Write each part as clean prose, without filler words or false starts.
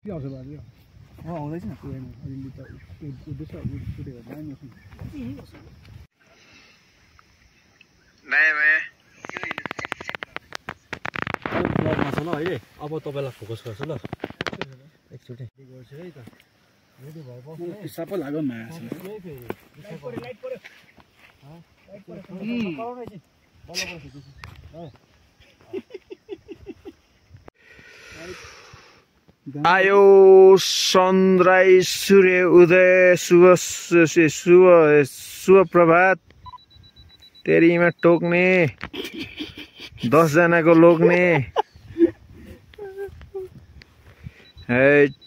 के आउँछ बाबु आउँदैछ नि अलिअलि त उड्दैछ उडेको ब्लगमा छ ल अहिले अब तपाईँलाई फोकस गर्छु ल एकचोटि गर्छु है त रेडी भयो सबै लाग्यो माया आयो सनराइज सूर्य उदय शुभ प्रभात तेरीमा टोक्ने 10 जनाको लोग्ने हैट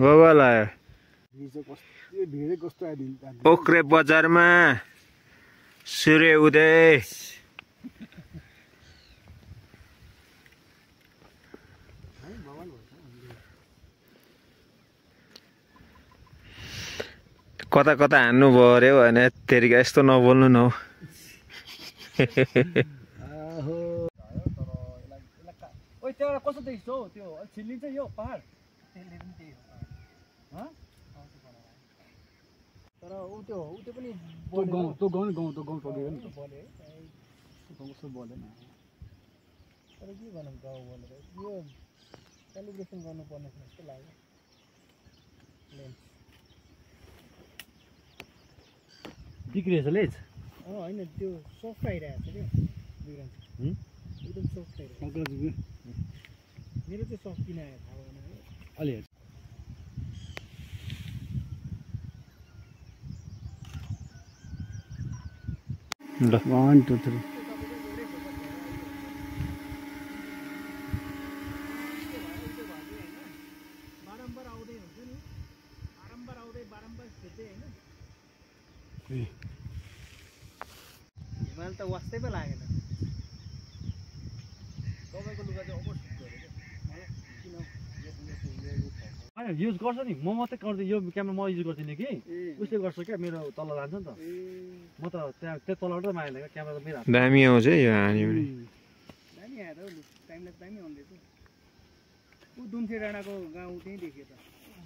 बाबा लायो पोखरे बजारमा सूर्य उदय कता कता हान्नु भयो अरे भने तेरिका यस्तो नबोल्नु न कस्तो देखिन्छ हौ त्यो छिल्लिन्छ यो पहाड तर उ त्यो पनि गाउँ पग्यो नि कस्तो बोलेन तर के भनौँ गाउँ भनेर यो सेलिब्रेसन गर्नुपर्ने जस्तो लाग्यो बिग्रिएछ लेज होइन त्यो सफ्ट आइरहेको छ क्या एकदम सफ्ट आइरहेको मेरो चाहिँ सफ्ट किन आयो थाहा भएन अलि ल 1 2 3 बारम्बार आउँदै हुन्छ नि बारम्बार खेल्दै होइन हिमाल त वास्तै पो लागेन तपाईँको लुगा चाहिँ अपोजिट गरेको होइन युज गर्छ नि म मात्रै गर्छु यो क्यामेरा म युज गर्दिनँ कि उसले गर्छ क्या मेरो तल जान्छ नि त म त त्यहाँ त्यो तलबाट त मागेन क्या क्यामेरा त मेरो हात दामी आउँछ यो हान्यो भने दामी आएर टाइमलाई दामी आउँदैछ ऊ दुम्से डाँडाको गाउँ त्यहीँ देख्यो त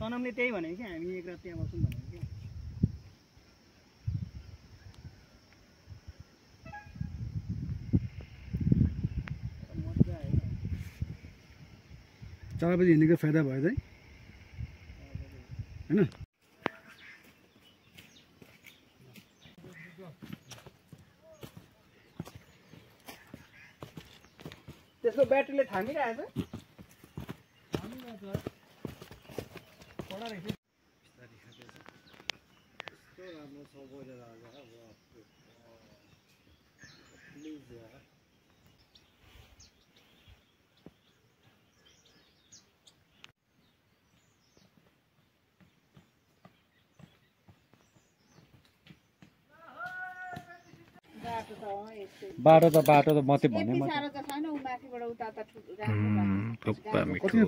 सनमले त्यही भनेको क्या हामी एक रात त्यहाँ बस्छौँ भनेको क्या मजा आयो 4 बजे हिँडेको फाइदा भयो है हैन त्यसको ब्याट्रीले थामिरहेछ बाटो त म चाहिँ भने थुक्पा मिठो